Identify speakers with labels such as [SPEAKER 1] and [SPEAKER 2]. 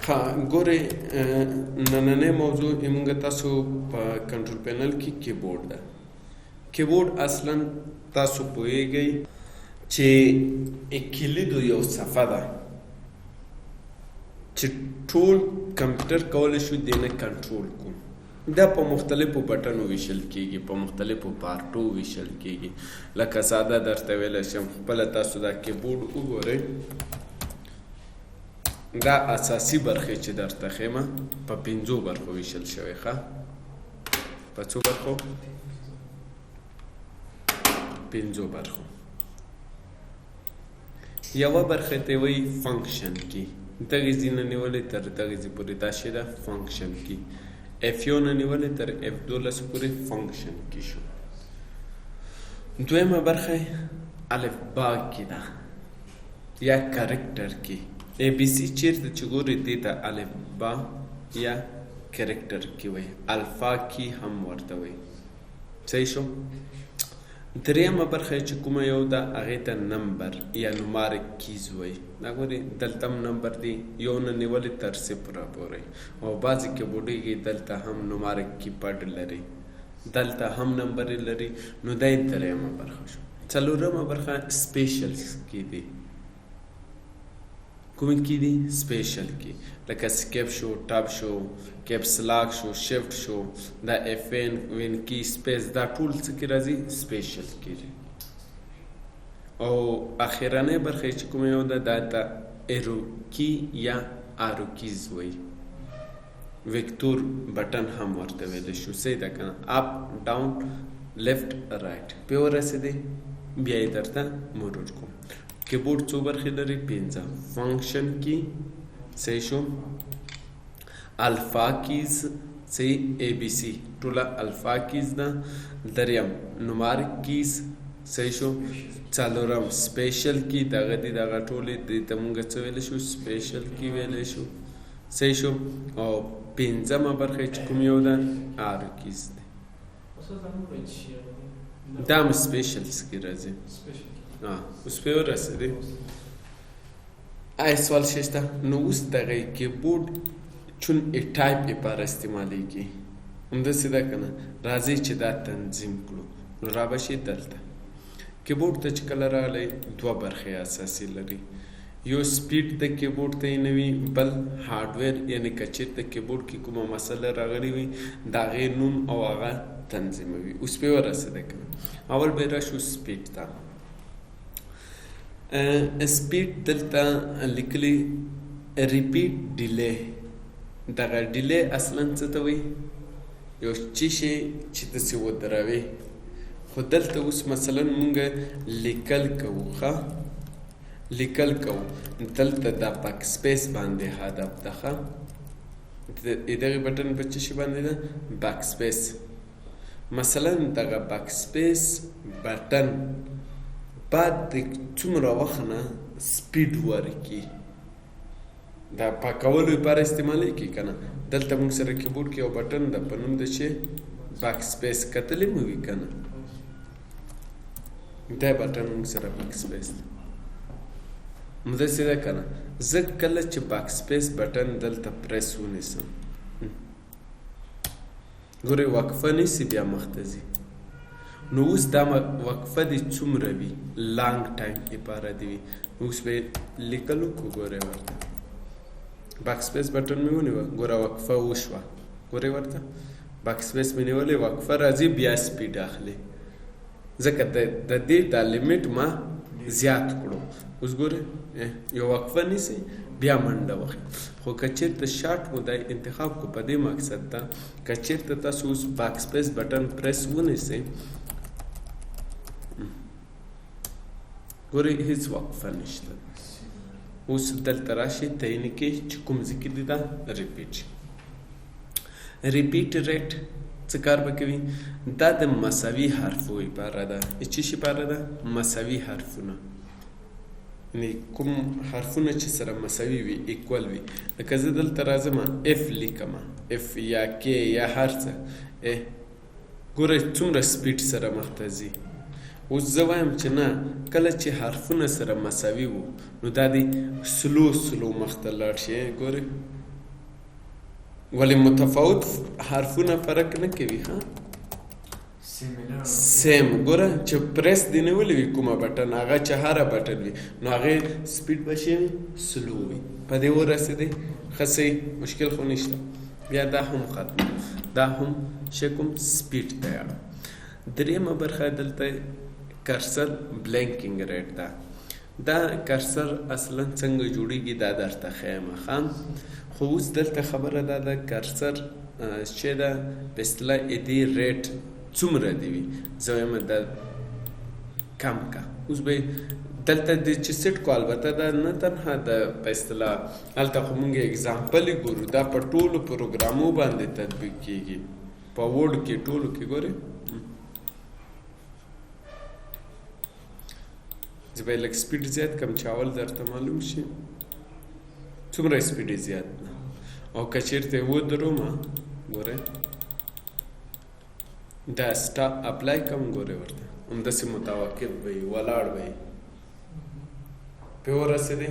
[SPEAKER 1] ښه ګورئ، نننۍ موضوع موږ تاسو په کنټرول پینل کې کیبورډ ده. کیبورډ اصلا تاسو پوهیږئ چې کلیدو یو صفحه ده چې ټول کمپیوټر کولی شو دینه کنټرول کو. دا په مختلفو بټنو ویشل کیږي، په مختلفو پارټو ویشل کیږي. لکه ساده درته ویلی شم، خپله تاسو دا کیبورډ وګورئ، دا اساسي برخې چې درته ښیم په پنځو برخو ویشل شوی. ښه، په څو برخو؟ پنځو برخو. یوه برخه ته وایي function key، دغې ځای نه نیولې تر دغې ځای پورې دا شی ده function key. F 1 نه نیولې تر F 12 پورې function key شو. دویمه برخه الف با key ده یا character key. A B C چیرته چې ګوري دې ته الف با یا character key وایي، alpha key هم ورته وایي. صحیح شو. دریمه برخه چې کومه یو ده هغې ته number یا numeric keys وایي. دا ګوري دلته هم نمبر دی، یو نه نیولې تر صفره پورې، او بعضې کیبورډي کې دلته هم numeric key pad لري، دلته هم نمبر لري. نو دا یې دریمه برخه شو. څلورمه برخه special key دی. کوم key دی؟ special key، لکه escape شو، tab شو، caps lock شو، شفت شو، دا F n Win key، space، دا ټول څه کې راځي؟ special key دی. او اخرنۍ برخه چې کومه یو ده دا ته arrow key یا arrow keys وایي. vector button هم ورته ویلی شو. صحیح ده که نه؟ up، down، left، right پې ورسېدې. بیا یې درته مرور کوم. کیبورډ څو برخې لري؟ پنځه. function key، صحیح شو، alpha keys، صحیح، A B C ټوله alpha keys ده. دریم numeric keys، صحیح شو. څلورم special key، دغه دي دغه ټولې دې ته مونږ څه ویلی شو؟ special key ویلی شو. صحیح شو. او پنځمه برخه چې کوم یو ده arrow keys دی. دا هم special key راځي. اوس پې ورسېدې؟ آیا سوال شته؟ نو اوس دغه کیبورډ چون ای ټایپ لپاره استعمالیږي، همداسې ده که نه؟ راځئ چې دا تنظیم کړو. نو را به شي دلته کیبورډ ته چې کله راغلی دوه برخې اساسي لري. یو speed د کیبورډ ته یې نه وي، بل hardware، یعنی که چېرته کیبورډ کې کومه مسله راغلې وي د هغې نوم او هغه تنظیموي. اوس پې ورسېده که نه؟ اول به راشو speed ته. speed دلته لیکلی repeat delay. دغه delay اصلا څه ته وایي؟ یو څه شی چې داسې ودروي. خو دلته اوس مثلا مونږ لیکل کوو، ښه لیکل کوو، دلته دا backspace باندې هدف ده. ښه، دغه بټن په څه شي باندې ده؟ backspace. مثلا دغه backspace button بعد د څومره وخت نه speed ورکي، دا پاکولو لپاره استعمالیږي که نه؟ دلته موږ سره کیبورډ کې یو بټن ده په نوم د چې backspace، کتلی مو وي که نه؟ دا بټن موږ سره backspace ده، همداسې ده که نه؟ زه کله چې backspace button دلته پریس ونیسم، ګورئ وقفه نیسي بیا مخته ځي. نو اوس دا وقفه دې څومره وي؟ long time لپاره دې وي. نو اوس به لیکل وکړو. ګورئ ورته backspace button مې ونیوه، ګوره وقفه وشوه. ګورئ ورته backspace مې نیولې، وقفه راځي بیا speed اخلي، ځکه د دې دا limit ما زیات کړو. اوس ګورئ یو وقفه نیسي بیا منډه وهي. خو که چېرته شارټ مو دا انتخاب کو په دې مقصد ده که چېرته تاسو اوس backspace button press ونیسئ، ګورئ هیڅ وقفه نشته. اوس دلته راشي تعین کې چې کوم ځای کې دی دا repeat. repeat rate څه کار به کوي؟ دا د مساوي حرفو لپاره ده. څه شي لپاره ده؟ مساوي حرفونه، یعنی کوم حرفونه چې سره مساوي وي، equal وي. لکه زه دلته راځم F لیکم، F یا K یا هر څه، ګورئ څومره speed سره مخته ځي. اوس زه وایم چې نه، کله چې حرفونه سره مساوي وو نو دا دی slow slow مخته لاړ شي. ګورئ ولې متفاوت حرفونه فرق نه کوي. ها، same. ګوره چې پریس دی نیولې وي کومه button، هغه چې هره button وي، نو هغې speed به شي slow وي. په دې ورسېدې؟ ښه، صحیح، مشکل خو نشته. بیا دا هم ختم، دا هم شی کوم speed ته اړه. درېیمه برخه دلته cursor blinking rate ده. دا cursor اصلا څنګه جوړیږي، دا درته ښیم. ښه، خو اوس دلته خبره دا ده، cursor چې ده په اصطلاح دې rate څومره دی وي، زه وایم دا کم کا. اوس به دلته د چې set کو، البته دا نه تنها د په اصطلاح هلته خو مونږ example ګورو، دا په ټولو پروګرامو باندې تطبیق کیږي، په Word کې، ټولو کې. ګورې، زه به یې لږ speed زیات کړم چې اول درته معلوم شي څومره speed یې زیات ده. او که چېرته یې ودروم، ګورې، دا stop apply کوم، ګورې ورته همداسې متوقف به وي، ولاړ به وي. پرې ورسېدې؟